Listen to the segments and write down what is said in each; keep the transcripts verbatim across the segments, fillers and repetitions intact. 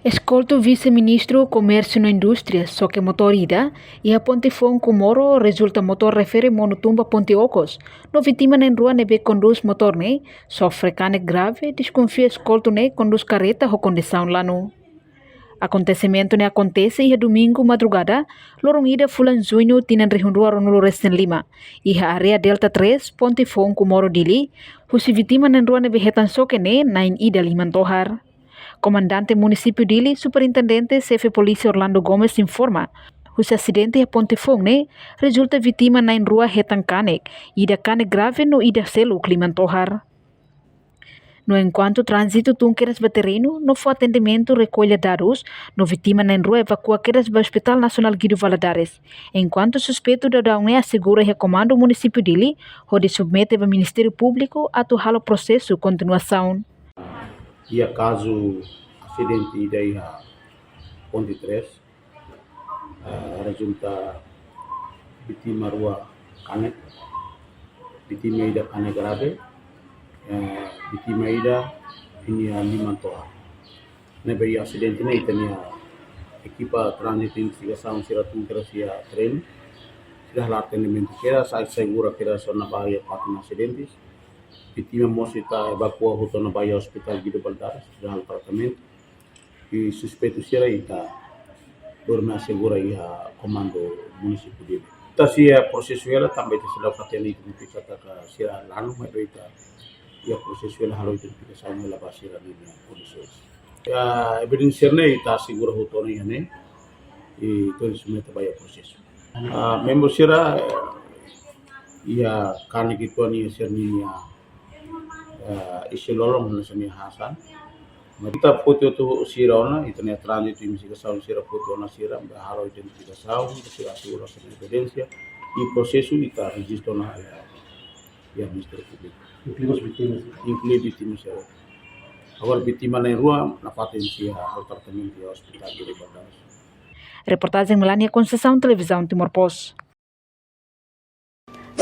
Eskoltu Vise-Ministru Komérsiu no Indústria, xoke motór ida iha ponte foun Comoro rezulta motór refere monu tun ba ponte okos, no vítima na'in-rua ne'ebé kondús motór ne'e sofre kanek grave, deskonfia eskoltu ne'e kondús karreta ho kondisaun lanu. Akontesimentu ne'e akontese iha domingu madrugada, loron ida fulan juñu tinan rihun rua ruanulu resin lima, iha área Delta três, ponte foun Comoro Dili, husi vítima na'in-rua ne'ebé hetan xoke ne'e na'in ida liman tohar. Komandante Munisípiu Dili, Superintendente Xefe Polísia Orlando Gomes informa, husi asidente iha ponte foun ne'e rezulta vítima na'in-rua hetan kanek, ida kanek grave no ida seluk liman tohar. No enkuantu tránzitu tun kedas ba terrenu no fó atendimentu rekolla dadus, no vítima na'in-rua evakua kedas ba Hospital Nasionál Guido Valadares. Enkuantu suspeitu daudaun ne'e asegura iha Komandu Munisípiu Dili, hodi submete ba Ministériu Públiku atu halo prosesu kontinuasaun. Iha kazu asidente ida iha ponte três, eh, rezulta vítima rua kanek, vítima ida kanek grave, eh, vítima ida ninia liman tohar. Ne'ebé iha asidente ne'e ita-nia ekipa tránzitu investigasaun sira tun kedas iha terrenu, sira halo atendimentu kedas, asegura kedas ona ba iha parte asidente. Vítima mós ita evakua hotu ona ba iha Hospital Guido Valadares, sira halo tratamentu. I suspeitu sira ita dorme asegura iha Komandu Munisípiu Dili. Ita sei prosesu hela, tanba ita sei la fatin identifika katak sira lanu, maibé ita iha prosesu hela halo identifikasaun hela ba sira-nia kondisaun. Iha evidénsia ne'e ita asegura hotu ona iha ne'e, i ita submete ba iha prosesu. Ah, membru sira, eh, iha kanek uitoan iha sira-nia, eh, isin-lolon hanesan nia hasan. Maibé ita foti hotu sira ona, ita-nia tránzitu investigasaun sira foti ona sira, halo identifikasaun, sira asegura sira-nia evidénsia, i prosesu ita rejista ona iha, iha Ministériu Públiku. Inklui vítima. Inklui vítima sira. Agora vítima na'in-rua nafatin sira halo tratamentu iha Hospital Guido Valadares. Reportajen Melania Conceição, Televizaun Timor Post.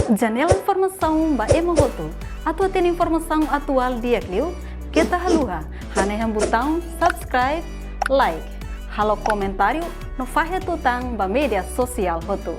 Janela informasaun ba ema hotu. Atu hatene informasaun atuál di'ak liu, keta haluha hanehan butaun subscribe, like, halo komentáriu no fahe tutan ba média sosiál hotu.